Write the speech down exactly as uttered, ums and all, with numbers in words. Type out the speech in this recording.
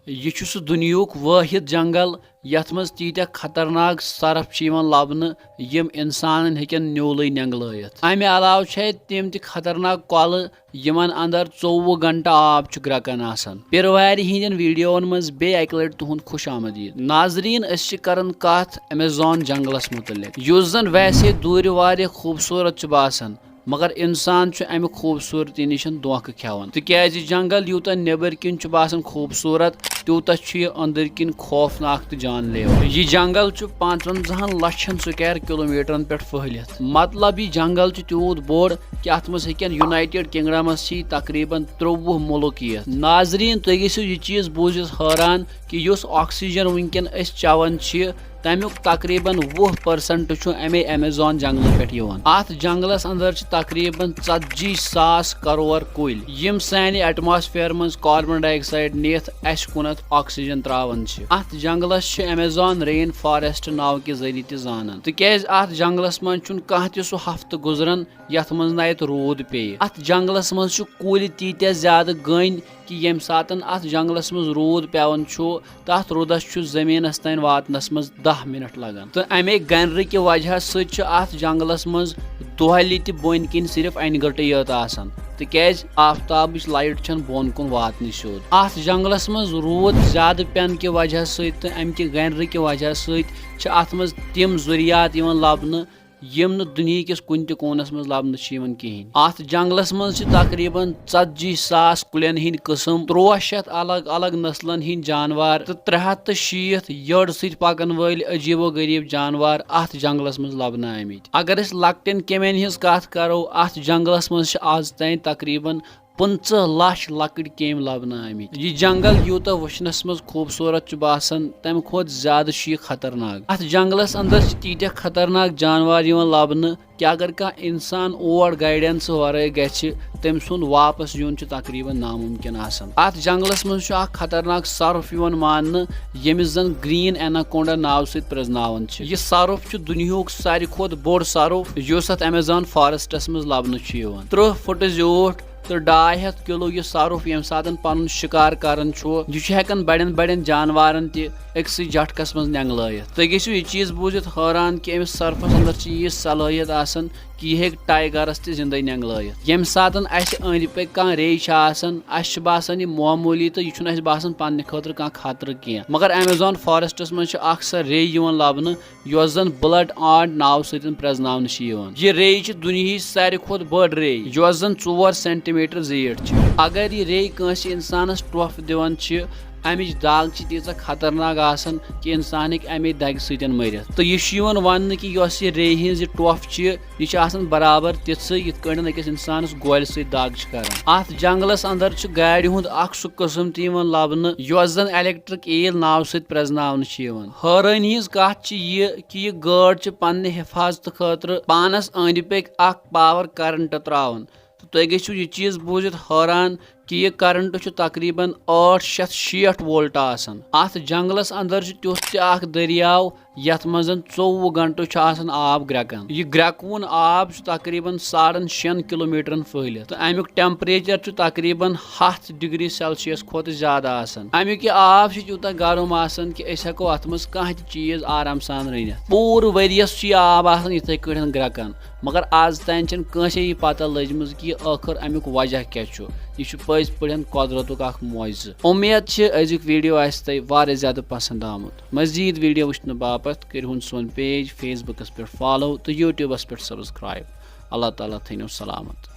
یہِ چھُ سُہ دُنیہُک وٲحد جنگل یتھ منٛز تیٖتیٛاہ خطرناک سۄرپھ چھِ یِوان لبنہٕ، یِم انسانن ہیٚکن نیولٕے نینگلٲیِتھ۔ امہِ علاوٕ چھِ اتہِ تِم تہِ خطرناک کۄلہٕ، یِمن اندر ژوٚوُہ گھنٹہٕ آب چھُ گرٛکان آسان۔ پیروارِ ہٕنٛدٮ۪ن ویڈیوون منٛز بیٚیہِ اکہِ لٹہِ تُہُنٛد خۄش آمدید۔ ناظریٖن، أسۍ چھِ کران کتھ ایمیزون جنگلس متعلق، یُس زن ویسے دوٗرِ واریاہ خوٗبصوٗرت چھُ باسان، مگر انسان چھُ امہِ خوٗبصوٗرتی نِش دھوکہٕ کھٮ۪وان، تِکیازِ جنگل یوٗتاہ نیبر کِنۍ چھُ باسان خوٗبصوٗرت، تیوٗتاہ چھُ یہِ أنٛدٕرۍ کِنۍ خوفناک تہٕ جان لیوا۔ یہِ جنگل چھُ پانٛژونٛزاہن لچھن سکویر کلومیٹرن پٮ۪ٹھ پھٔہلِتھ۔ مطلب، یہِ جنگل چھُ تیوٗت بوٚڑ کہِ اتھ منٛز ہیٚکن یونائیٹڈ کنگڈمس ہی تقریباً ترٛۆوُہ مُلک یِتھ۔ ناظریٖن، تُہۍ گٔژھِو یہِ چیٖز بوٗزِتھ حٲران کہِ یُس آکسیجن وٕنکیٚن أسۍ چٮ۪وان چھِ، تمیُک تقریباً وُہ پرسنٹ چھُ امے ایمیزون جنگلہٕ پٮ۪ٹھ یِوان۔ اتھ جنگلس اندر چھِ تقریباً ژتجی ساس کرور کُلۍ، یِم سانہِ ایٹماسفیئر منٛز کاربن ڈائی آکسائیڈ نِتھ اسہِ کُنتھ آکسیجن تراوان چھِ۔ اتھ جنگلس چھِ ایمیزون رین فارسٹ ناوٕ کہِ ذٔریعہٕ تہِ زانان، تِکیازِ اتھ جنگلس منٛز چھُنہٕ کانٛہہ تہِ سُہ ہفتہٕ گُزران یتھ منٛز نہٕ اتہِ روٗد پیٚیہِ۔ اتھ جنگلس منٛز چھِ کُلۍ تیٖتیٛاہ زیادٕ گٔنۍ کہِ ییٚمہِ ساتن اتھ جنگلس منٛز روٗد پٮ۪وان چھُ، تہٕ اتھ روٗدس چھُ زٔمیٖنس تام واتنس منٛز دَہ منٹ لگان۔ تہٕ امے گنرِ کہِ وجہ سۭتۍ چھُ اتھ جنگلس منٛز دۄہلہِ تہِ بۄنہِ کِنۍ صرف انہِ گٔٹٕے یٲژ آسان، تِکیازِ آفتابٕچ لایٹ چھنہٕ بۄن کُن واتنٕے سیوٚد۔ اتھ جنگلس منٛز روٗد زیادٕ پٮ۪نہٕ کہِ وجہ سۭتۍ تہٕ امہِ کہِ گنرِ کہِ وجہ سۭتۍ چھِ اتھ منٛز تِم ذُریات یِوان لبنہٕ، یِم نہٕ دُنیہٕ کِس کُنہِ تہِ کوٗنس منٛز لبنہٕ چھِ یِوان کِہینۍ۔ اتھ جنگلس منٛز چھِ تقریباً ژتجی ساس کُلٮ۪ن ہٕنٛدۍ قٕسم، ترٛواہ شیٚتھ الگ الگ نسلن ہٕنٛدۍ جانور تہٕ ترٛےٚ ہتھ تہٕ شیٖتھ یٔڑ سۭتۍ پکن وٲلۍ عجیب و غریب جانور اتھ جنگلس منٛز لبنہٕ آمٕتۍ۔ اگر أسۍ لۄکٹٮ۪ن کیمٮ۪ن ہٕنٛز کتھ کرو، اتھ جنگلس منٛز چھِ از تام تقریباً پٕنٛژٕہ لچھ لۄکٕٹۍ کیمۍ لبنہٕ آمٕتۍ۔ یہِ جنگل یوٗتاہ وٕچھنس منٛز خوٗبصوٗرت چھُ باسان، تمہِ کھۄتہٕ زیادٕ چھُ یہِ خطرناک۔ اتھ جنگلس اندر چھِ تیٖتیٛاہ خطرناک جانور یِوان لبنہٕ کہِ اگر کانٛہہ انسان اور گائیڈنس ورٲے گژھِ، تٔمۍ سُنٛد واپس یُن چھُ تقریباً ناممکن آسان۔ اتھ جنگلس منٛز چھُ اکھ خطرناک سۄرپھ یِوان ماننہٕ، ییٚمِس زن گرین ایناکونڈا ناوٕ سۭتۍ پرٛزناوان چھِ۔ یہِ سۄرپھ چھُ دُنیہُک ساروی کھۄتہٕ بوٚڑ سۄرپھ، یُس اتھ ایمیزون فارسٹس منٛز لبنہٕ چھُ یِوان۔ ترٕٛہ فُٹ زیوٗٹھ تہٕ ڈاے ہتھ کِلوٗ یہِ سۄرُپھ ییٚمہِ ساتہٕ پنُن شِکار کران چھُ، یہِ چھُ ہٮ۪کان بڑٮ۪ن بڑٮ۪ن جانوارن تہِ أکسٕے جھٹکس منٛز نینگلٲیِتھ۔ تُہۍ گٔژھِو یہِ چیٖز بوٗزِتھ حٲران کہِ أمِس سۄرپھس اندر چھِ یہِ صلٲحیت آسان کہِ یہِ ہیٚکہِ ٹائیگرس تہِ زندے نینگلٲیِتھ۔ ییٚمہِ ساتہٕ اسہِ أنٛدۍ پٔکۍ کانٛہہ ریٚے چھِ آسان، اسہِ چھِ باسان یہِ معموٗلی تہٕ یہِ چھُنہٕ اسہِ باسان پننہِ خٲطرٕ کانٛہہ خطرٕ کینٛہہ، مگر ایمیزون فارسٹس منٛز چھِ اکھ سۄ ریٚے یِوان لبنہٕ یۄس زن بلڈ آنٹ ناوٕ سۭتۍ پرٛزناونہٕ چھِ یِوان۔ یہِ ریٚے چھِ دُنیہٕچ ساروی کھۄتہٕ بٔڑ ریٚے، یۄس زن ژور سینٹی میٹر زیٖٹھ چھِ۔ اگر یہِ ریٚے کٲنٛسہِ انسانس ٹۄپھ دِوان چھِ، امِچ دگ چھِ تیٖژاہ خطرناک آسان کہِ انسان ہیٚکہِ امے دگہِ سۭتۍ مٔرِتھ۔ تہٕ یہِ چھُ یِوان وننہٕ کہِ یۄس یہِ ریٚے ہٕنٛز یہِ ٹۄپھ چھِ، یہِ چھِ آسان برابر تِژھٕے یِتھ کٲٹھۍ أکِس انسانس گولہِ سۭتۍ دگ چھِ کران۔ اتھ جنگلس اندر چھُ گاڑِ ہُنٛد اکھ سُہ قٕسم تہِ یِوان لبنہٕ یۄس زن الیکٹرک ایل ناوٕ سۭتۍ پرٛزناونہٕ چھِ یِوان۔ حٲرٲنی ہٕنٛز کتھ چھِ یہِ کہِ یہِ گٲڈ چھِ پننہِ حفاظتہٕ خٲطرٕ پانس أنٛدۍ پٔکۍ اکھ پاور کرنٹ تراوان۔ تہٕ تُہۍ گٔژھِو یہِ چیٖز بوٗزِتھ حٲران کہِ یہِ کرنٹ چھُ تقریباً ٲٹھ شیٚتھ شیٹھ وولٹ آسان۔ اتھ جنگلس اندر چھُ تیُتھ تہِ اکھ دٔریاو یتھ منٛز زن ژوٚوُہ گھنٹہٕ چھُ آسان آب گرٛکان۔ یہِ گرٛکوُن آب چھُ تقریباً ساڑن شٮ۪ن کلومیٹرن پھٔہلِتھ تہٕ امیُک ٹیمپریچر چھُ تقریباً ہتھ ڈگری سیلسیس کھۄتہٕ زیادٕ آسان۔ امیُک یہِ آب چھُ تیوٗتاہ گرم آسان کہِ أسۍ ہٮ۪کو اتھ منٛز کانٛہہ تہِ چیٖز آرام سان رٔنِتھ۔ پوٗرٕ ؤریس چھُ یہِ آب آسان یِتھے کٲٹھۍ گرٛکان، مگر آز تام چھنہٕ کٲنٛسے یہِ پتہ لٔجمٕژ کہِ یہِ ٲخٕر امیُک وجہ کیٛاہ چھُ۔ یہِ چھُ پٔزۍ پٲٹھۍ قۄدرتُک اکھ معجزٕ۔ اُمید چھِ أزیُک ویڈیو آسہِ تۄہہِ واریاہ زیادٕ پسند آمُت۔ مزید ویڈیو وٕچھنہٕ باپتھ کٔرِو سون پیج فیس بُکس پٮ۪ٹھ فالو تہٕ یوٗٹیوبس پٮ۪ٹھ سبسکرائب۔ اللہ تعالیٰ تھٲینو سلامت۔